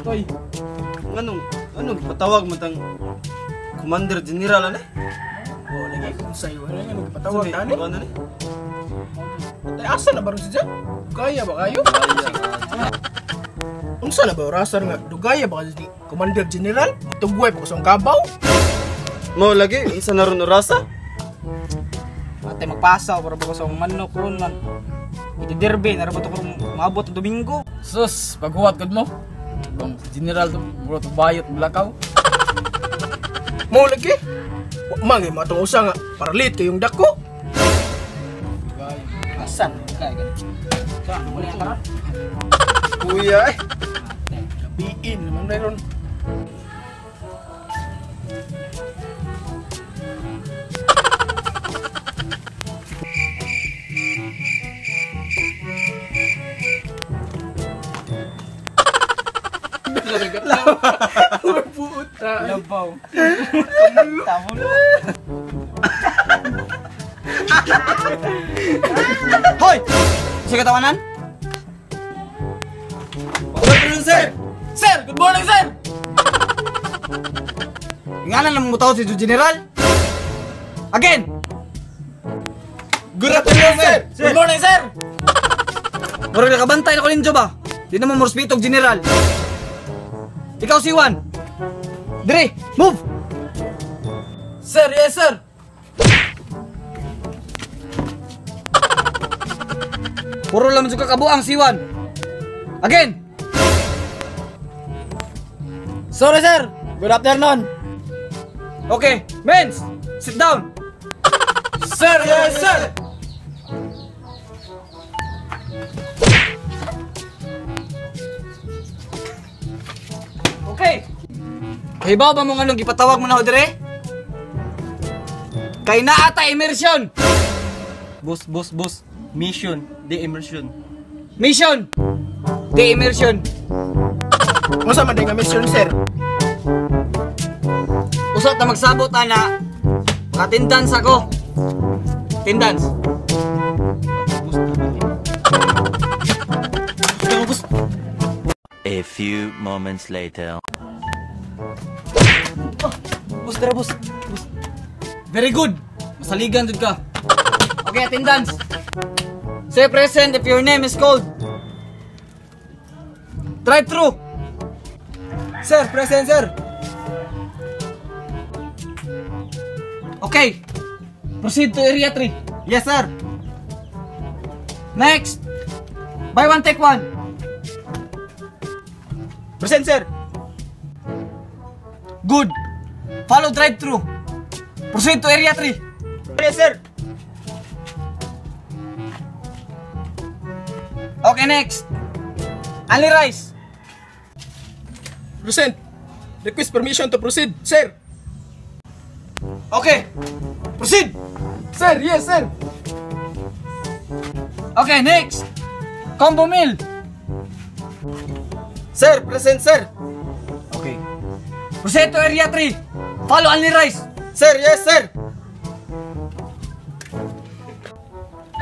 Toy. Nganong anong patawag man tang Commander General ani? Oh, lagi kung sayo ano nga nagpatawag Sabi, tani. ano ni? Tay asa na baron si Jack? Dugaya ba kayo? Unsa na ba orasan nga dugaya ba kayo ni Commander General? Tugway pa ko sa kabaw. Mo lagi unsa na ron orasa? Ate magpasaw para ba ko sa manok ron man. Itiderbe na ra ba to karong maabot ang Domingo. Sus, paghuwat gud mo. Bang general to, muro to bayot blakaw. Mo lagi. Wa man gyud matong usa nga paralit kayong dako. Asan kay gani? Sa wala yang karon. Kuya eh. Gabiin naman meron. Puta. Labaw. Tamo. Hoy! Sa katawanan? Good afternoon, sir. Sir, good morning, sir. Nga na mo si General? Again! Good afternoon, sir. Good morning, sir. Murag nakabantay na ko ninyo ba? Di naman mo respeto og General. Ikaw si Juan. Dire, move! Sir, yes, sir. Puro lang jud ka kabuang si Juan. Again! Sorry, sir. Good afternoon. Okay, mens, sit down. Sir, yes, sir. Okay. Kahibaw ba mo nganong gipatawag mo na ho dire? Kay naa ta immersion. Boss, boss, boss. Mission, the immersion. Mission. The immersion. Unsa man day nga mission, sir? Usa ta magsabot ana. Maka-attendance ako. Attendance. Boss, boss. A few moments later. Boss, tara boss. Boss. Very good. Masaligan jud ka. Okay, attendance. Say present if your name is called. Drive through. Sir, present, sir. Okay. Proceed to area 3. Yes, sir. Next. Buy one, take one. Present, sir. Good. Follow drive through. Proceed to area 3. Yes, sir. Okay, next. Only rice. Present. Request permission to proceed, sir. Okay. Proceed. Sir, yes, sir. Okay, next. Combo meal. Sir, present, sir. Okay. Proceed to area 3. Follow only rice. Sir, yes, sir.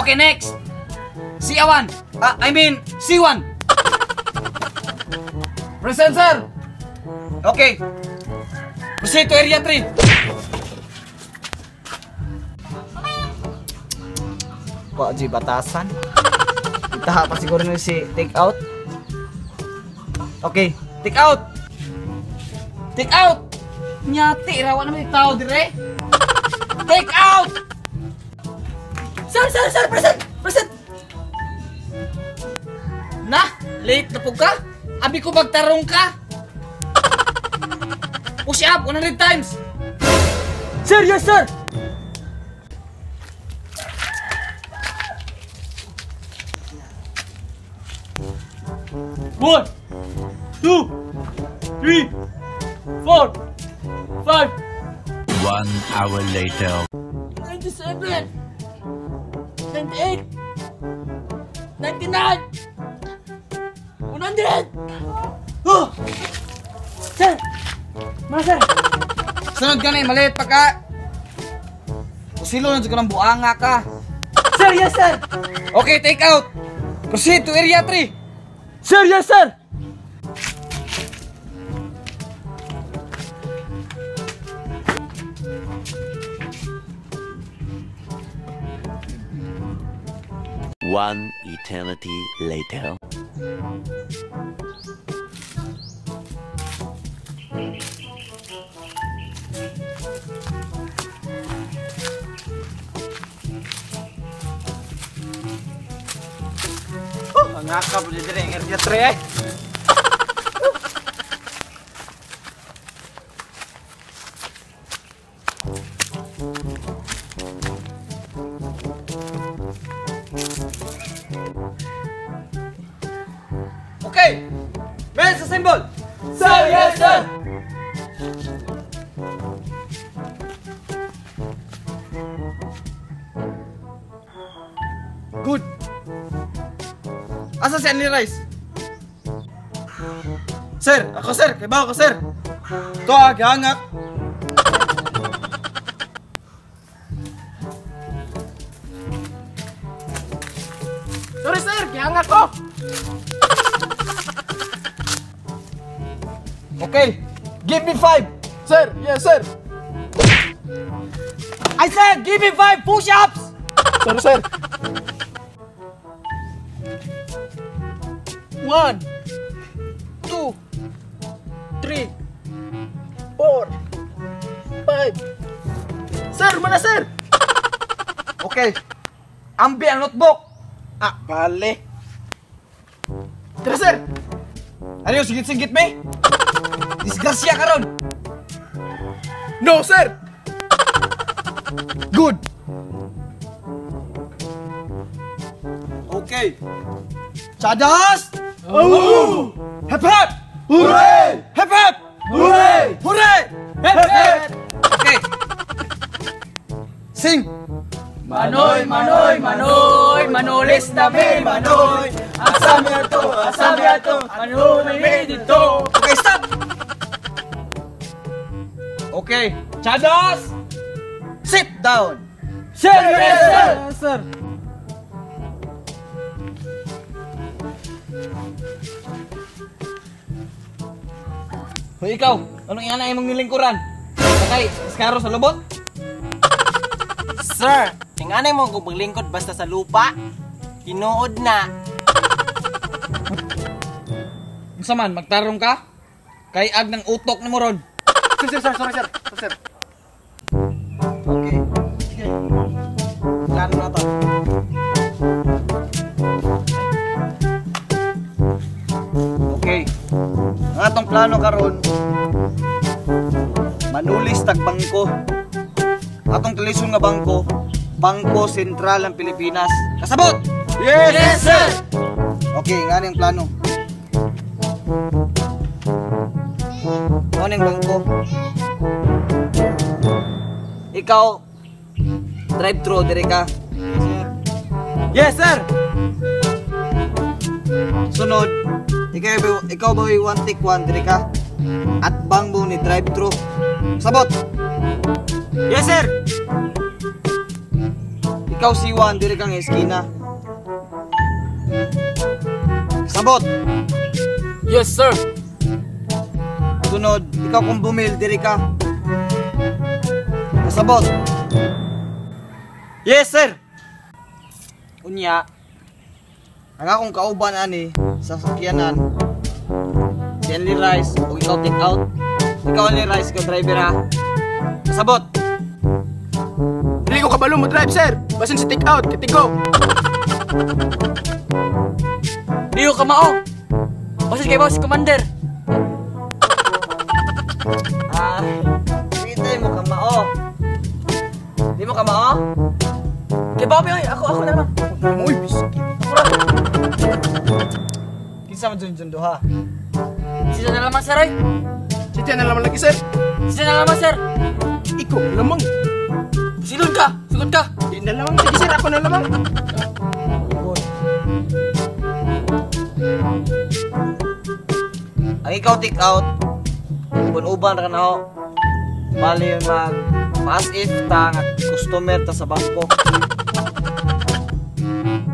Okay, next. C1. I mean, C1. Present, sir. Okay. Proceed to area 3. Wa di batasan. Itaha pa siguro na si take out. Okay, take out. Take out. Nyati rawa naman yung tao dire. Take out. Sir, sir, sir, present, present. Na, late na po ka. Abi ko magtarong ka. Push up 100 times. Sir, yes, sir. One, two, three, four, five. 1 hour later. 97, 98, 99, 100. Oh! Sir! Mga sir! Sunod ka na eh, maliit pa ka. Kusilo na ka ng buanga ka. Sir, yes, sir! Okay, take out. Proceed to area 3. Sir, yes, sir! One eternity later. Oh, ang akap di dire ang area 3 eh. Okay. Men sa symbol. Sir, yes sir. Good. Asa si Anli Rice? Sir, ako sir, kay bawo ko sir. To gihangak. Sorry sir, gihangak ko. Okay. Give me 5. Sir, yes sir. I said give me 5 push-ups. Sorry sir. 1, 2, 3, 4, 5. Sir, mana sir? Okay. Ambi ang notebook. Ah, bale. Tara sir. Ano yung sigit-sigit me? Disgrasya karon. No sir. Good. Okay. Chadas! Oh! Hep hep! Hooray! Hep hep! Hooray! Hooray! Hep hep. Okay. Sing! Manoy, manoy, manoy, manulis na mi, manoy. Asa mi ato, asa mi ato, manoy mi dito. Okay, stop! Okay. Chadas! Sit down! Sir, yes sir. Sir. Hoy ikaw, anong ingana imong nilingkuran? Sakay, iskaro sa lubot? Sir, tinganay mo kung paglingkod basta sa lupa. Tinuod na. Unsa man, magtarong ka? Kay ag ng utok nimo ron. Sir, sir, sorry sir. Sorry, sir. Okay. Sige. Plano na to. Okay. Ang atong plano karon, manulis tag bangko. Atong tulison nga bangko, Bangko Sentral ng Pilipinas. Kasabot! Yes, Yes sir. Okay, nga ang plano. Ano yung bangko? Ikaw, drive-thru, dire ka. Yes, sir. Sunod, ikaw ba yung one take one, dire ka? At bangbo ni drive-thru. Sabot! Yes, sir. Ikaw si Juan, dire kang eskina. Sabot! Yes sir. Sunod, ikaw kung bumil, dire ka. Kasabot! Yes, sir. Unya, ang akong kauban ani sa sakyanan, si Anli Rice o ikaw take out. Ikaw Anli Rice, ikaw driver ha. Kasabot! Dili ko kabalo mo drive sir. Basin sa take out, kitigo. Diyo ka mao. Basin kay boss commander. Ah, kita mo kamao. Di mo kamao? Kay Bobby oy, ako na naman. Uy, biscuit. Kinsa man dyan duha? Sisa na lamang sir oy. Sitya na lamang lagi sir. Sisa na lamang sir. Ikaw lamang. Silon ka, sugod ka. Di na lamang. Sige sir, ako na lamang. Good. Ang ikaw take out, uban-uban ra na ho. Bali mag as if ta nga customer ta sa bangko.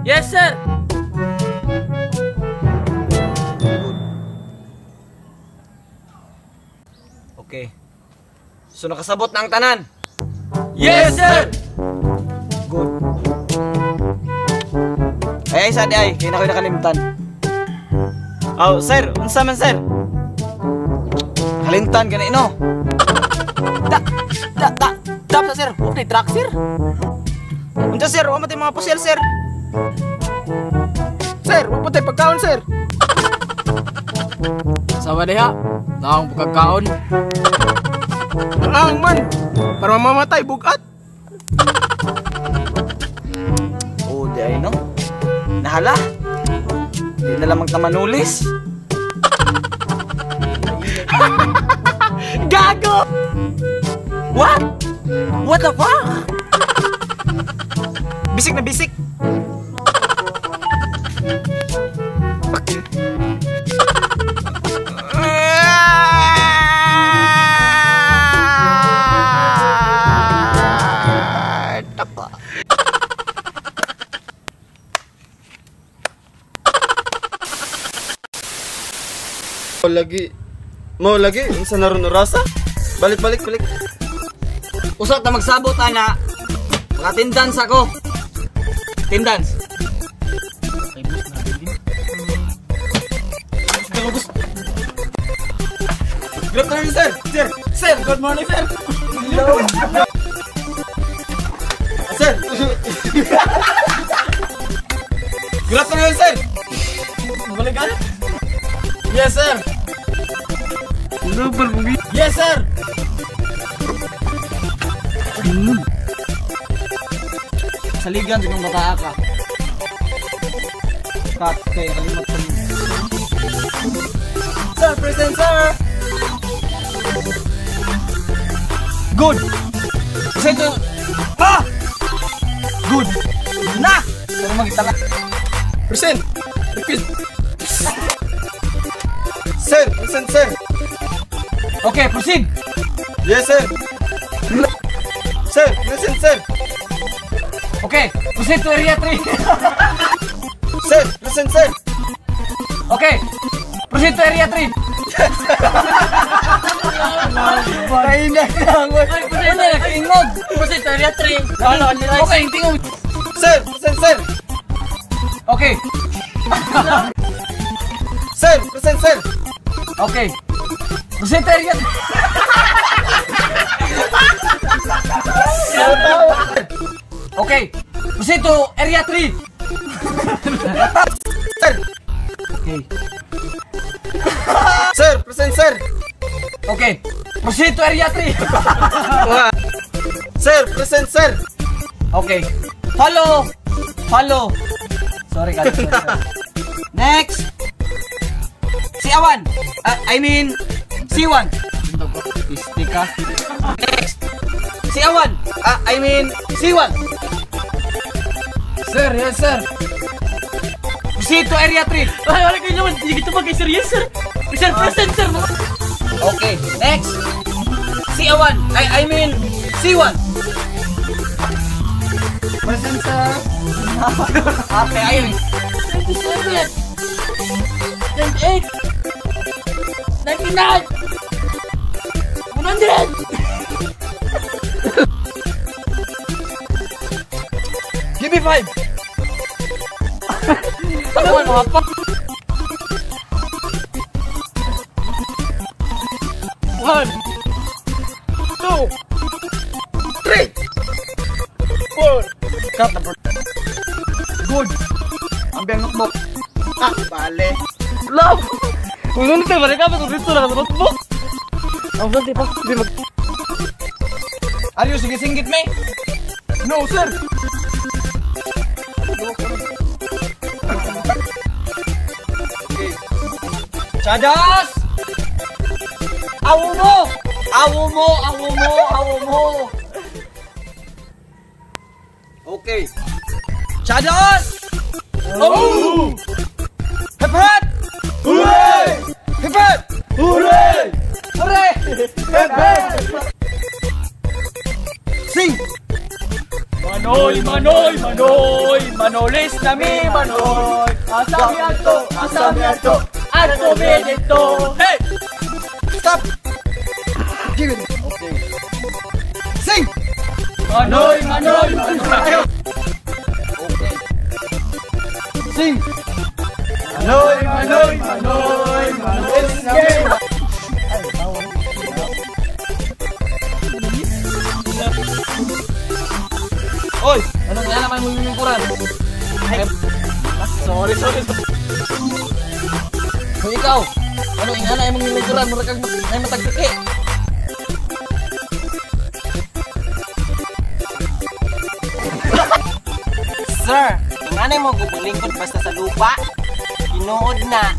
Yes sir. Good. Okay. So nakasabot na ang tanan. Yes sir. Good. Ay ay sa di ay, kay na ko'y nakalimtan. Oh, sir, unsa man sir? Nakalimtan gani no. Da da da Dap sa sir, wa ni truck sir. Unsa sir, wa man tay mga pusil sir. Sir, wa pa tay pagkaon sir. Sawa diha. Naong pagkakaon. Ang man. Para mamamatay bugat. Oh, di ay no. Nahala. Di na lamang tamanulis. Gago! What? What the fuck? Bisik na bisik. Lagi. Mo lagi unsa na ron orasa? Balik balik balik. Usa ta magsabot ana. Maka-attendance ako. Attendance. Good afternoon, sir. Sir, sir, good morning, sir. Hello. Sir. Good afternoon, sir. Balik ka? Yes, sir. Yes, sir. Saligan sa kong bataa ka. Cut kay kalimot ko. Sir, present, sir. Good. Kasi ito, ah! Good. Na! Pero magitala. Present. Repeat. Sir, present, sir. Okay, proceed. Yes, sir. Sir, present, sir. Okay, proceed to area 3. Sir, present, sir. Okay, proceed to area 3. Ay, na lang. Ay, proceed Ano na, kaingog. Proceed to area 3. Okay, tingog. Sir, present, sir. Okay, Sir, present, sir. okay. Proceed to area 3. Okay, proceed to area 3. Sir. Okay. Sir, present, sir. Okay, proceed to area 3. Sir, present, sir. Okay. Follow. Follow. Sorry, guys. Sorry, sorry. Next. Si Awan. I mean, C1. Pistika. Next. Si Awan. I mean, C1. Sir, yes, sir. Proceed to area 3. Ay, wala kayo naman. Hindi kita magay serious, sir. Sir, present, sir. Okay. Next. Si Awan. I mean, C1. Present, sir. Okay, ayun. 97. 98. 99. 100. Give me 5. Ano mga pa? 1, 2, 3, 4. Cut number. Good. Ang biyang notebook. Ah, bale. Love! Kung ngunit tayo, balik ka, dito na ka sa notebook. Ang ganti pa. Hindi mag... Are you sige singgit me? No, sir. Chadas! Awo mo! Awo mo! Awo mo! Awo mo! Okay. Chadas! Oh! Hip hip! Hooray! Hip hip! Hooray! Hooray! Hip hip! Sing! Manoy, Manoy, Manoy, Manolis na mi Manoy. Asami ato, asami ato, ato benito. Hey! Stop! Give it. Okay. Sing! Manoy, Manoy, Manoy. Okay. Sing! Manoy, manoy, manoy, manoy, manoy. Oy, anong nga naman mong lingkuran? Sorry, sorry. Hoy ikaw, anong ingana imong lingkuran? Mura kag ay matagtiki. Sir, ingana mo gubulingkod basta sa lupa. Tinuod na.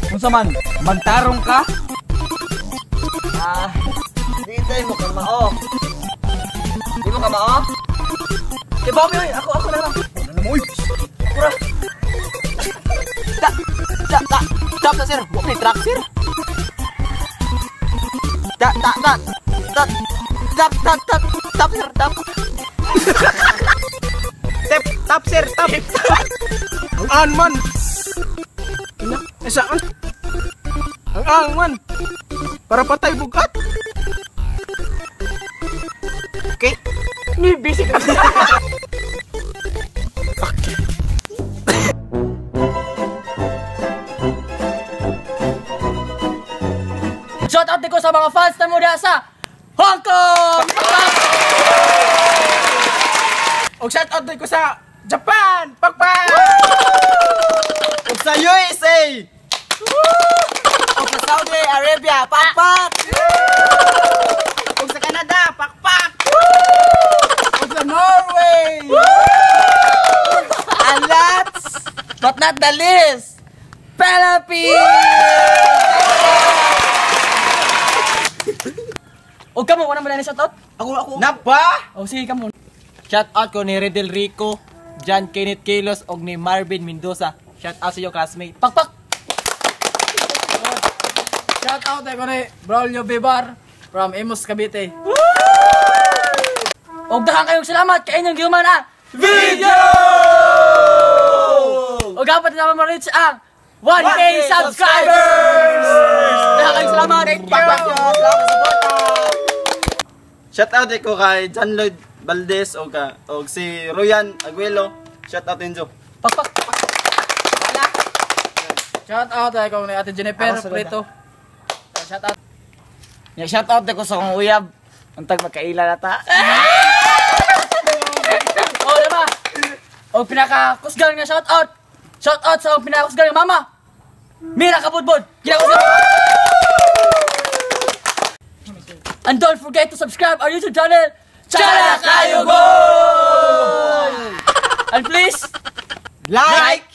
Unsa man, magtarong ka? Ah, di tayo mo kamao. Di mo kamao? Kay Bobby, oy, ako na lang. Ano mo, oy? Ako ra. Ta, ta, ta, tap na sir. Wa may truck sir. Ta, ta, ta, ta, tap, tap, tap, tap sir, tap. Tap, tap sir, tap. Ang an man. Ina, esa an. Ang ang man. Para patay bugat. Okay. Ni busy ka. Shout out ko sa mga fans na mo sa Hong Kong! Og shout out ko sa Japan! Pakpak! Ug sa USA! Og sa Saudi Arabia, pakpak. Og sa Canada, pakpak. Og sa Norway! And last but not the least, Philippines! Og kamo wala mo na shout out? Ako. Napa! Oh sige kamo. Shout out ko ni Redel Rico, John Kenneth Kilos, og ni Marvin Mendoza. Shout out sa iyo classmate. Pakpak. Shout out ko ni Braulio Bibar from Imus, Cavite. Og daghang kayong salamat kay inyong gihuman ang video! Og dapat na ma-reach ang 1K subscribers! Daghang kayong salamat. Thank you. Salamat sa suporta. Shout out ko kay John Lloyd Valdez og si Royan Aguelo. Shout out Enzo. Pakpak. Shout out ko ni Ate Jennifer Prieto. Shout out. Ya, shout out ko sa akong uyab. Untag magkaila na ta. Oh, diba? Og pinakakusgan nga shout out. Shout out sa akong pinakakusgan nga mama. Mira Kabudbud. Ginakusgan. And don't forget to subscribe our YouTube channel, Chala Kayo Go! And please, Like,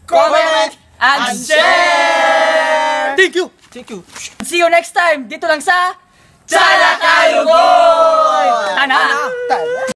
comment, and share! Thank you. Thank you. See you next time dito lang sa Chala Kayo Go! Tana! Tana.